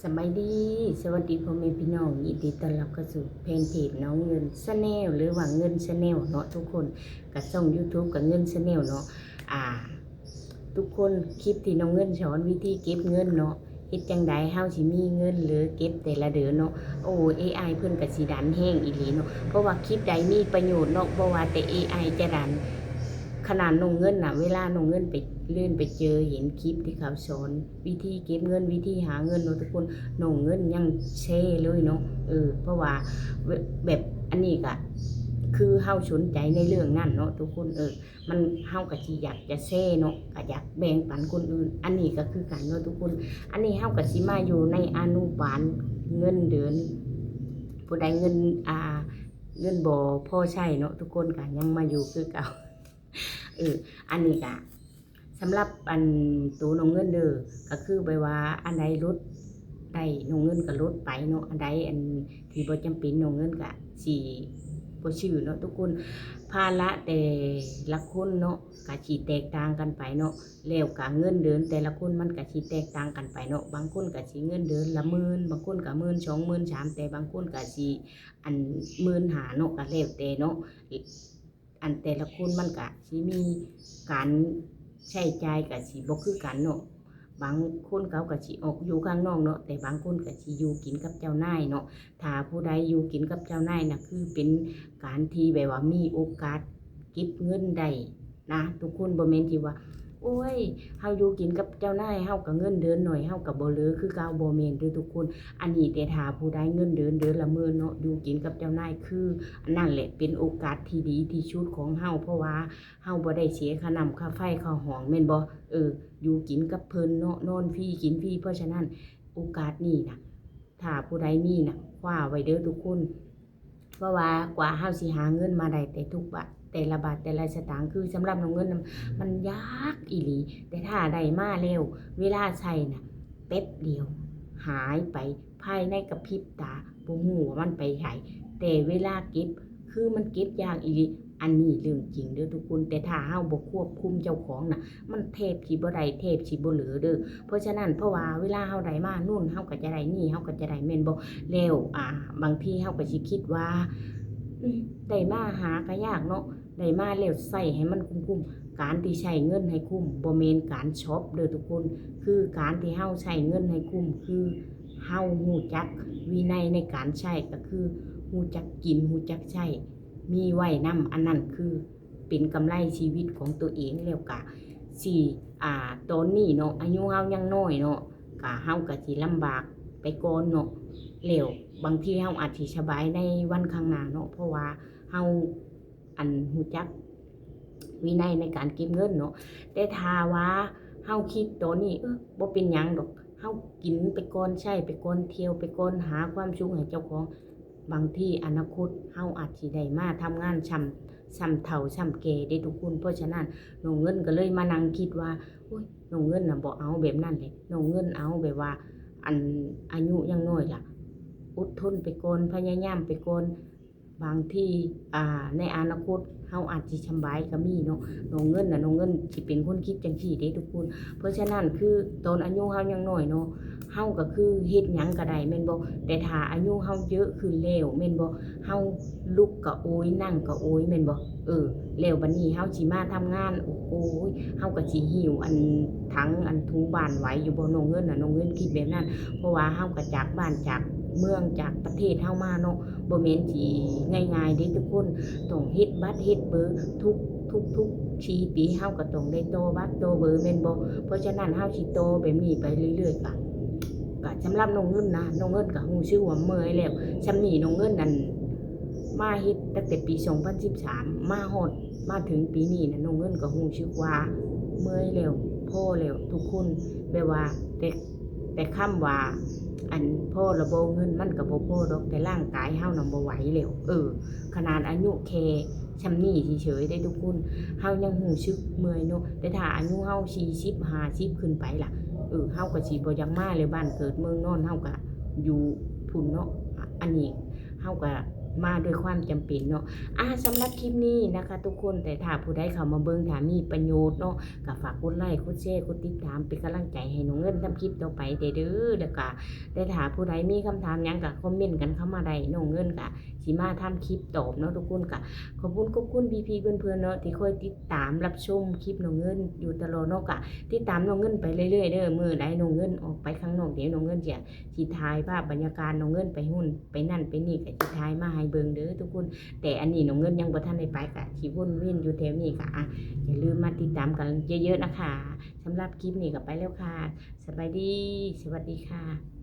ສະບາຍດີ ສະຫວັດດີພໍ່ແມ່ພີ່ນ້ອງ ຍິນດີຕ້ອນຮັບເຂົ້າສູ່ແຟນເພຈນ້ອງເງິນ Channel ຫຼືວ່າເງິນ Channel ເນາະທຸກຄົນ. ກະຊ່ອງ YouTube ກະເງິນ Channel ເນາະ. ອ່າ ທຸກຄົນ ຄລິບທີ່ນ້ອງເງິນສອນວິທີເກັບເງິນເນາະ ເຮັດຈັ່ງໃດເຮົາຊິມີເງິນເຫຼືອເກັບແຕ່ລະເດືອນເນາະ. ໂອ້ ເອໄອ ເພິ່ນກະຊິດັນແຮງອີ່ຫຼີເນາະ ເພາະວ່າຄລິບໃດມີປະໂຫຍດເນາະ ບໍ່ວ່າແຕ່ເອໄອຈະດັນ. ຂະໜາດນ້ອງເງິນນະ ເວລານ້ອງເງິນໄປເລີນໄປເຈີເຫັນຄລິບທີ່ເຂົາສອນ ວິທີເກັບເງິນ ວິທີຫາເງິນເນາະທຸກຄົນ ນ້ອງເງິນຍັງແຊເລີຍເນາະ. ເອີ ເພາະວ່າແບບ ແບບອັນນີ້ກະຄືເຮົາສົນໃຈໃນເລື່ອງນັ້ນເນາະທຸກຄົນ. ເອີ ມັນ ເຮົາກະຊິຢາກຈະແຊເນາະ ກະຢາກແບ່ງປັນຄົນອື່ນ. ອັນນີ້ກະຄືກັນເນາະທຸກຄົນ. ອັນນີ້ເຮົາກະຊິມາຢູ່ໃນອະນຸບານເງິນເດືອນ ຜູ້ໃດເງິນ ອ່າ ເງິນບໍ່ພໍໃຊ້ເນາະ ທຸກຄົນກະຍັງມາຢູ່ຄືເກົ່າ. ເອີ ອັນນີ້ກະ ສຳລັບອັນໂຕນ້ອງເງິນເດີ ກະຄືແບບວ່າອັນໃດຫຼຸດໄດ້ນ້ອງເງິນກະຫຼຸດໄປເນາະ ອັນໃດອັນທີ່ບໍ່ຈຳເປັນນ້ອງເງິນກະຊິບໍ່ຊື້ເນາະທຸກຄົນ. ພາລະແຕ່ລະຄົນເນາະກະຊິແຕກຕ່າງກັນໄປເນາະ ແລ້ວກະເງິນເດືອນແຕ່ລະຄົນມັນກະຊິແຕກຕ່າງກັນໄປເນາະ. ບາງຄົນກະຊິເງິນເດືອນລະໝື່ນ ບາງຄົນກະໝື່ນສອງ ໝື່ນສາມ ແຕ່ບາງຄົນກະຊິອັນໝື່ນຫ້າເນາະ ກະແລ້ວແຕ່ເນາະ. ອັນແຕ່ລະຄົນມັນກະຊິມີການໃຊ້ຈ່າຍກະຊິບໍ່ຄືກັນເນາະ. ບາງຄົນເຂົາກະຊິອອກຢູ່ຂ້າງນອກເນາະ ແຕ່ບາງຄົນກະຊິຢູ່ກິນກັບເຈົ້ານາຍເນາະ. ຖ້າຜູ້ໃດຢູ່ກິນກັບເຈົ້ານາຍນະ ຄືເປັນການທີ່ແບບວ່າມີໂອກາດເກັບເງິນໄດ້ນະທຸກຄົນ. ບໍ່ແມ່ນທີ່ວ່າ ໂອ້ຍ ເຮົາຢູ່ກິນກັບເຈົ້ານາຍ ເຮົາກະເງິນເດືອນໜ້ອຍ ເຮົາກະບໍ່ເຫຼືອຄືເກົ່າ ບໍ່ແມ່ນເດີທຸກຄົນ. ອັນນີ້ແຕ່ຖ້າຜູ້ໃດເງິນເດືອນເດືອນລະໝື່ນເນາະ ຢູ່ກິນກັບເຈົ້ານາຍ ຄືອັນນັ້ນແຫຼະເປັນໂອກາດທີ່ດີທີ່ສຸດຂອງເຮົາ ເພາະວ່າເຮົາບໍ່ໄດ້ເສຍຄ່ານ້ຳຄ່າໄຟຄ່າຫ້ອງແມ່ນບໍ່? ເອີ ຢູ່ກິນກັບເພິ່ນເນາະ ນອນຟຣີກິນຟຣີ. ເພາະສະນັ້ນໂອກາດນີ້ນະ ຖ້າຜູ້ໃດມີນະ ຄວ້າໄວ້ເດີທຸກຄົນ. ເພາະວ່າກວ່າເຮົາຊິຫາເງິນມາໄດ້ແຕ່ທຸກບາດ ແຕ່ລະບາດແຕ່ລະສະຕາງ ຄືສຳລັບນ້ອງເງິນນະ ມັນຍາກອີ່ຫຼີ. ແຕ່ຖ້າໄດ້ມາແລ້ວ ເວລາໃຊ້ນະ ແປັບດຽວຫາຍໄປ ພາຍໃນກະພິບຕາ ບໍ່ຮູ້ວ່າມັນໄປໃສ. ແຕ່ເວລາເກັບ ຄືມັນເກັບຍາກອີ່ຫຼີ. ອັນນີ້ເລື່ອງຈິງເດີທຸກຄົນ. ແຕ່ຖ້າເຮົາບໍ່ຄວບຄຸມເຈົ້າຂອງນະ ມັນແທບຊິບໍ່ໄດ້ ແທບຊິບໍ່ເຫຼືອເດີ. ເພາະສະນັ້ນ ເພາະວ່າເວລາເຮົາໄດ້ມາໂນ່ນ ເຮົາກະຈະໄດ້ນີ້ ເຮົາກະຈະໄດ້ແມ່ນບໍ່? ແລ້ວ ອ່າ ບາງທີເຮົາກະຊິຄິດວ່າ ອືມ ໄດ້ມາຫາກະຍາກເນາະ ໄດ້ມາແລ້ວໃຊ້ໃຫ້ມັນຄຸ້ມໆ. ການທີ່ໃຊ້ເງິນໃຫ້ຄຸ້ມ ບໍ່ແມ່ນການຊັອບເດີທຸກຄົນ. ຄືການທີ່ເຮົາໃຊ້ເງິນໃຫ້ຄຸ້ມ ຄືເຮົາຮູ້ຈັກວິໄນໃນການໃຊ້ ກະຄືຮູ້ຈັກກິນ ຮູ້ຈັກໃຊ້ ມີໄວ້ນຳ. ອັນນັ້ນຄືເປັນກຳໄລຊີວິດຂອງໂຕເອງ. ແລ້ວກະຊິ ອ່າ ຕອນນີ້ເນາະ ອາຍຸເຮົາຍັງນ້ອຍເນາະ ກະເຮົາກະຊິລຳບາກໄປກ່ອນເນາະ. ແລ້ວບາງທີເຮົາອາດຊິສະບາຍໃນວັນຂ້າງໜ້າເນາະ ເພາະວ່າເຮົາ ອັນ ຮູ້ຈັກວິໄນໃນການເກັບເງິນເນາະ. ແຕ່ຖ້າວ່າເຮົາຄິດຕອນນີ້ ເອີ ບໍ່ເປັນຫຍັງດອກ ເຮົາກິນໄປກ່ອນ ໃຊ້ໄປກ່ອນ ທ່ຽວໄປກ່ອນ ຫາຄວາມສຸກໃຫ້ເຈົ້າຂອງ ບາງທີອະນາຄົດເຮົາອາດຊິໄດ້ມາທຳງານຊ່ຳ ຊ່ຳເຖົ້າຊ່ຳແກ່ເດ້ທຸກຄົນ. ເພາະສະນັ້ນ ນ້ອງເງິນກະເລີຍມານັ່ງຄິດວ່າ ໂອ້ຍ ນ້ອງເງິນນະບໍ່ເອົາແບບນັ້ນເດ ນ້ອງເງິນເອົາແບບວ່າ ອັນ ອາຍຸຍັງນ້ອຍລະ ອົດທົນໄປກ່ອນ ພະຍາຍາມໄປກ່ອນ. ບາງທີ ອ່າ ໃນອະນາຄົດເຮົາອາດຊິສຳບາຍກະມີເນາະ. ນ້ອງເງິນນະ ນ້ອງເງິນຊິເປັນຄົນຄິດຈັ່ງຊີ້ເດ້ທຸກຄົນ. ເພາະສະນັ້ນ ຄືຕອນອາຍຸເຮົາຍັງນ້ອຍເນາະ ເຮົາກະຄືເຮັດຫຍັງກະໄດ້ແມ່ນບໍ່? ແຕ່ຖ້າອາຍຸເຮົາເຍີະຂຶ້ນແລ້ວແມ່ນບໍ່? ເຮົາລຸກກະໂອຍ ນັ່ງກະໂອຍແມ່ນບໍ່? ເອີ ແລ້ວບາດນີ້ເຮົາຊິມາທຳງານ ໂອ້ຍ ເຮົາກະຊິຫິ້ວອັນຖັງອັນຖູບ້ານໄຫວຢູ່ບໍ່? ນ້ອງເງິນນະ ນ້ອງເງິນຄິດແບບນັ້ນ. ເພາະວ່າເຮົາກະຈາກບ້ານຈາກເມືອງຈາກປະເທດເຮົາມາເນາະ ບໍ່ແມ່ນຊິງ່າຍໆເດ້ທຸກຄົນ. ຕ້ອງເຮັດບັດເຮັດເບີ ທຸກ ທຸກໆສີ່ປີເຮົາກະຕ້ອງໄດ້ຕໍ່ບັດຕໍ່ເບີແມ່ນບໍ່? ເພາະສະນັ້ນເຮົາຊິຕໍ່ແບບນີ້ໄປເລື້ອຍໆ ກະ ກະສຳລັບນ້ອງເງິນນະ ນ້ອງເງິນກະຮູ້ສຶກວ່າເມື່ອຍແລ້ວ. ຊ່ຳນີ້ນ້ອງເງິນນັ້ນມາເຮັດຕັ້ງແຕ່ປີສອງພັນສິບສາມ ມາຮອດ ມາເຖິງປີນີ້ນະ ນ້ອງເງິນກະຮູ້ສຶກວ່າເມື່ອຍແລ້ວ ພໍແລ້ວທຸກຄົນ. ແບບວ່າ ແຕ່ ແຕ່ຄຳວ່າ ອັນ ພໍລະບໍ່ ເງິນມັນກະບໍ່ພໍດອກ ແຕ່ຮ່າງກາຍເຮົານະບໍ່ໄຫວແລ້ວ. ເອີ ຂະໜາດອາຍຸແຄ່ຊ່ຳນີ້ເສີຍໆເດ້ທຸກຄົນ ເຮົາຍັງຮູ້ສຶກເມື່ອຍເນາະ. ແຕ່ຖ້າອາຍຸເຮົາສີ່ສິບ ຫ້າສິບຂຶ້ນໄປລະ ເອີ ເຮົາກະຊິບໍ່ຢາກມາແລ້ວ ບ້ານເກີດເມືອງນອນເຮົາກະຢູ່ພຸ້ນເນາະ. ອັນນີ້ເຮົາກະ ມາດ້ວຍຄວາມຈຳເປັນເນາະ. ອ່າ ສຳລັບຄລິບນີ້ນະຄະທຸກຄົນ, ແຕ່ຖ້າຜູ້ໃດເຂົ້າມາເບິ່ງ ຖ້າມີປະໂຫຍດເນາະ ກໍຝາກກົດໄລ ກົດແຊ ກົດຕິດຕາມ ເປັນກຳລັງໃຈໃຫ້ນ້ອງເງິນທຳຄລິບຕໍ່ໄປແດ່ເດີ. ແລ້ວກະ ແຕ່ຖ້າຜູ້ໃດມີຄຳຖາມຫຍັງ ກໍຄອມເມັນກັນເຂົ້າມາໄດ້, ນ້ອງເງິນກະ ຊິມາທຳຄລິບຕອບເນາະທຸກຄົນ. ກະຂອບຄຸນ ຂອບຄຸນພີ່ໆເພື່ອນໆເນາະ ທີ່ຄອຍຕິດຕາມຮັບຊົມຄລິບນ້ອງເງິນຢູ່ຕະຫຼອດເນາະ. ກະຕິດຕາມນ້ອງເງິນໄປເລື້ອຍໆເດີ. ມື້ໃດນ້ອງເງິນອອກໄປຂ້າງນອກ ດຽວນ້ອງເງິນຈະ ຊິຖ່າຍພາບບັນຍາກາດນ້ອງເງິນໄປຫຸ້ນໄປນັ້ນໄປນີ້ ກະຊິຖ່າຍມາໃຫ້ເບິ່ງເດີທຸກຄົນ. ແຕ່ອັນນີ້ນ້ອງເງິນຍັງບໍ່ທັນໄດ້ໄປ ກະຊິວົນເວັນຢູ່ແຖວນີ້. ກະ ອ່ະ ຢ່າລືມມາຕິດຕາມກັນເຍີະໆນະຄະ. ສຳລັບຄລິບນີ້ກໍໄປແລ້ວຄ່ະ. ສະບາຍດີ, ສະຫວັດດີຄ່ະ.